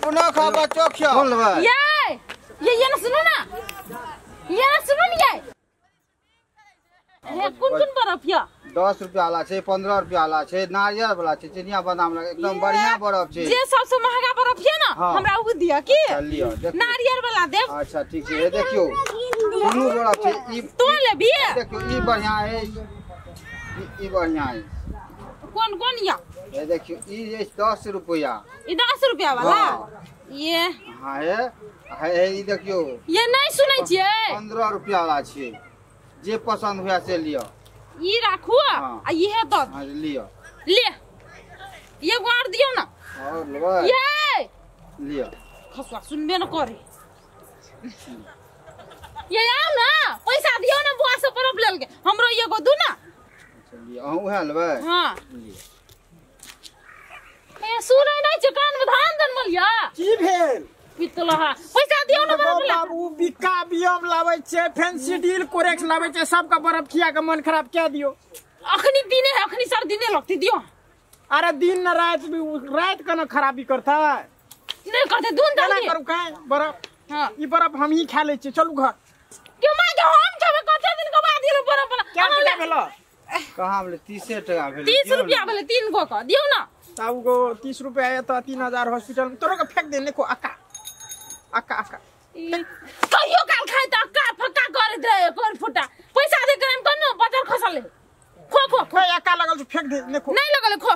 अपनो खा बच्चो खियो। कोन लेबै? ये ये ना सुनू ना, ये ना सुनू ने ये। हे कोन कोन बर्फ या? 10 रुपया वाला छै, 15 रुपया वाला छै, नारियल वाला छै, चिनिया बादाम वाला, एकदम बढ़िया बर्फ छै। जे सबसे महंगा बर्फ ये ना, हमरा उ दिया की? लियो, नारियल वाला देब। अच्छा ठीक छै, हे देखियो दुनू बर्फ छै। ई तो लेबी? देखियो ई बढ़िया है, ई बढ़िया है। कोन कोन या? ये देखियो ई जे 10 रुपया। ई 10 रुपया वाला? ये हां हे ई देखियो। ये नहीं सुनै छियै? 15 रुपया वाला छै, जे पसंद हुआ से लियो। ई राखू आ इहे दऽ। हां लियो। ले एगो आर दियौ ना। और लेबै? ये लियो। खसुआ सुनबे न करे। ये आउ ना, पैसा दियौ ना बुआ से बर्फ लेल के, हमरो एगो दू ना। अच्छा लियो, अहूँ उहे लेबै? हां लियो। ए सुनै नै छै, कान में धान जनमल या। की भेल? पितलहा पैसा दियौ ना बर्फ ला। बाबू बिक्का बियम लाबै छै, फैंसी डील कोरेक्स लाबै छै, सबका बर्फ खिया के मन खराब क्या दियो। अखनी दिने है, अखनी सर दिने लगती दियो। अरे दिन न रात भी, रात के न खराबी करता नहीं करते, दून केना करू काहे बर्फ? हां ई बर्फ हम ही खा लै छियै, चलू घर। क्यों मां के हम खेबै? कते दिन के बाद दिलो बर्फ वाला? क्या टका भेलो? कहाँ भेलै? 30 टका भेलै। 30 रुपया भेलै 3 गो के, दियौ ना। तब गो 30 रुपया आया तो 3000 हॉस्पिटल में तोरो के फेंक दे को अक्का अक्का अक्का। कहियो काल खाय त अक्का फक्का कर दे कर फुटा। पैसा दे करम कोन बाजार खसले। खो खो खो अक्का लगल छ, फेंक दे देखो। नहीं लगल, खो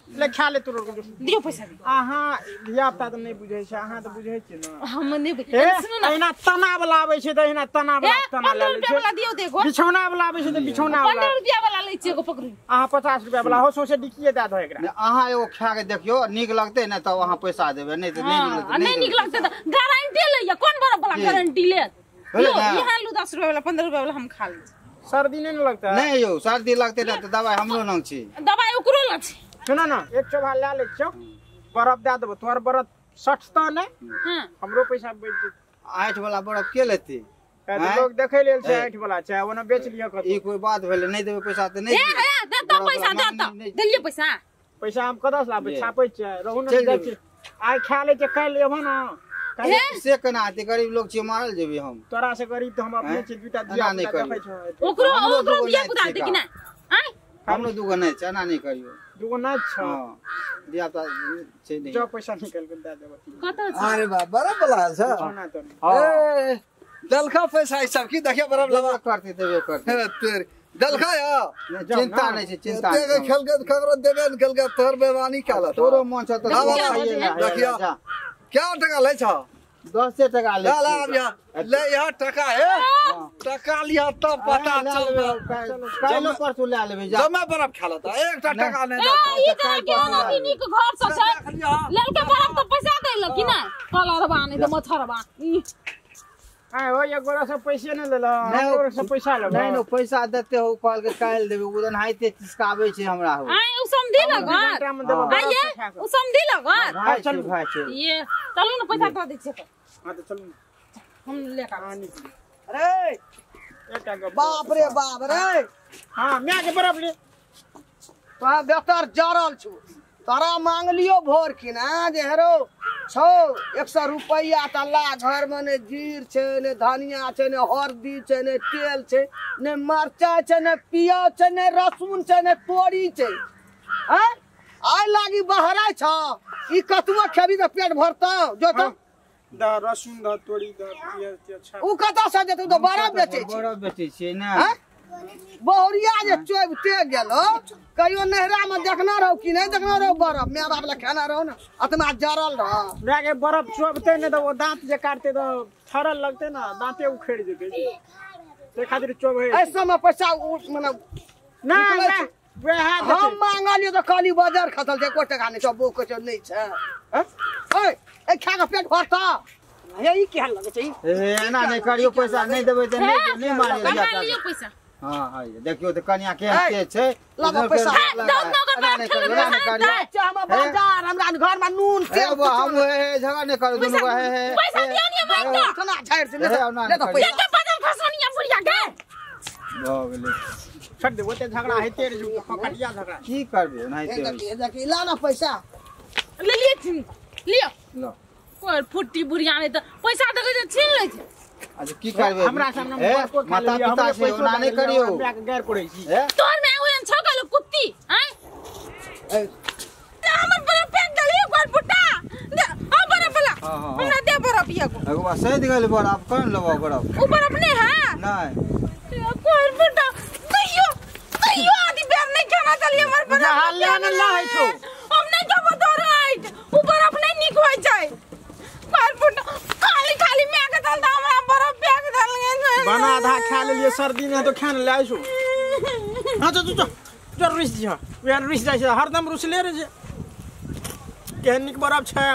ले खा ले तोरो के। दियो पैसा दे। अहाँ धिया पुता त नहीं बुझै छै, अहाँ त बुझै छी ना। हम नहीं बुझै। सुनू ना, एना तना वाला आबै छै त एना तना वाला तना ले 15 रुपया वाला दियो। देखो बिछौना वाला आबै छै त बिछौना वाला। 15 रुपया वाला लै छी एगो पकड़ू। अहाँ 50 रुपया वाला हो सोचे डिकिए दे दो एकरा। अहाँ एगो खा के देखियो, नीक लगतै ने तब अहाँ पैसा देबै, नहीं त नहीं नीक लगतै। नहीं नीक लगतै त गारंटी लइया। कोन बर्फ वाला गारंटी लेत? लो इहाँ लू 10 रुपया वाला 15 रुपया वाला हम खा लै छी। सर्दी नहीं लगता? नहीं यो सर्दी लगतै ने त दवाई हमरो लग छै। दवाई ओकरो लग छै। सुनो ना, एक चोभा ला ले छौ, बर्फ दे देबो, तोहर बर्फ सटतो नै, हमरो पैसा बच जेतै। आठ वाला बर्फ के लेतै? लोग देखै लेल छै आठ वाला छै, ओना बेच लियो कतौ। ई कोई बात भेलै? नहीं देबै पैसा त नहीं। ए हे दे त पैसा, दे त देलियै पैसा। पैसा हम कतऽ से लाबै? छापै छियै, रहू न जाइ छी। आइ खा लै छै, काल्हि एबो ना। से केना हेतै? गरीब लोग छियै, मारल जेबै हम। तोरा से गरीब त हम अपने छी, दुटा धिया पुता देखै छौ। ओकरो ओकरो धिया पुता हेतै कि नै? आइ हमरो दूगो नै छै, एना नहीं करियो। दूगो नै छ? हां धिया पुता छै नहीं। जो पैसा निकल के दे देबो। कतऽ छै? अरे बा बर्फ वाला छ। ए दलखा पैसा ई सब की देखियो बर्फ लगा करते देबे करते। तेरे दलखा या चिंता नहीं छै, चिंता तेरे खेल के खबर देबे न खेल के तोहर बेमानी काला तोरो मन छ त देखियो क्या टका लै छ? 10 टका ले। ला ला ले यहाँ टका है, टका लिया तब पता चल। काल्हि परसू ले लेबै। जमा बर्फ खा लेता, एकटा टका नहीं। ए ई तरह के ना नीक घर से छै, ललके बर्फ त पैसा देलक कि नै? कलरबा नै त मछरबा। आय हो एक गोरा से पैसे नै लेला, हमरो से पैसा लेबो। नहीं नो पैसा देते हो, कहल के काल्हि देबै। उ ओनाहिते चिसकाबै छै हमरा हो। आय उ समधी लगत। आय उ समधी लगत। भाई चल भाई चल। ये चलू ना पैसा दऽ दै छियै। हां त चलू हम ले के आबै। अरे एकटा गप। बाप रे बाप रे। हां my के बर्फ ले। तोरा बेतर जरल छु, तोरा मांगलियो भोर कि ना जे हेरो छौ 100 रुपैया त ला। घर में ने जीर छै, ने धनिया छै, ने हरदी छै, ने तेल छै, ने मरचाइ छै, ने प्याज छै, ने लहसुन छै, ने तोरी छै। हैं आइ लागी बहराइ छ, ई कतबो खेबी त पेट भरतौ। जो त द लहसुन द तोरी द प्याज अच्छा। उ कतऽ से देतौ? त बर्फ बेचै छै। बर्फ बेचै छियै ने। बहुरिया जे चोबते गेलो, कहियो नहरा में देखना रहो कि नहीं देखना रहो बर्फ? My बाप ला खाना रहो ना, अतना जरल रहो। माय के बर्फ चोबते ने त वो दांत जे काटते त थरल लगते ना, दांते उखेड़ जेते। ते खातिर चोबे। ऐसा में पैसा माने ना ना वएह हम मांगलियो त कहली बाजार खसल छै, एको टका नहीं छौ, बोक छौ नहीं छै। ए ए खा के पेट भरता। हे ई केहन लगै छै? ए एना नहीं करियो, पैसा नहीं देबै त नहीं नहीं मारियो। लियो पैसा। हां हां देखियो त कनिया केहन के छै। पैसा बाजार हमरा घर में नून तेल हम झगड़ा नहीं करू दुनू हे हे पैसा दियो नि मांग इतना झाड़ से ले ले त पैसा के बाजार फसनिया बुढ़िया के भ गेलै। छोड़ दे, ओते झगड़ा हेते रे, फकटिया झगड़ा की करबे ओनाहिते। देखी ला ना पैसा ले लिए। लियो। ल। कोई फुट्टी बुढ़िया नहीं त पैसा दे के छीन लै छै। अच्छा की करबै? हमरा सामने ए, बड़को खा माता लेलियै, पिता हमरे छै, पैसो ओना नहि दऽ देलियै, करियौ। हमरा के गैर पड़ै छी। ए? तोहर में ओहन छौ गेलो कुत्ती आय? ए, हमर बरफ फेंक देलियै कोई फुट्टा दे, आ बरफ वाला। हाँ, हाँ, हाँ। हमरा दे बरफ एगो। एगो बात सैद गेल बरफ, कोन लेबो बरफ? उ बरफ नहीं है। नहीं। कोई फुट्टा तैयो तैयो आदि बेर नहीं खाना चलिए हमर बरफ। जहाँ ले ने ला है छौ। हम नहीं खाबो तोर आइट, उ बरफ नहीं नीक होय छै। कोई फुट्टा खाली खाली मैं के दल दा हमरा बरफ फेंक देलियै। बना आधा खा लेलियै, सर्दी नहि तो खान ले आइसु। हाँ तो जो जो रुस दिह, वएह रुस जाइ छै, हरदम रुसले रहै छै। केहन नीक बरफ छै।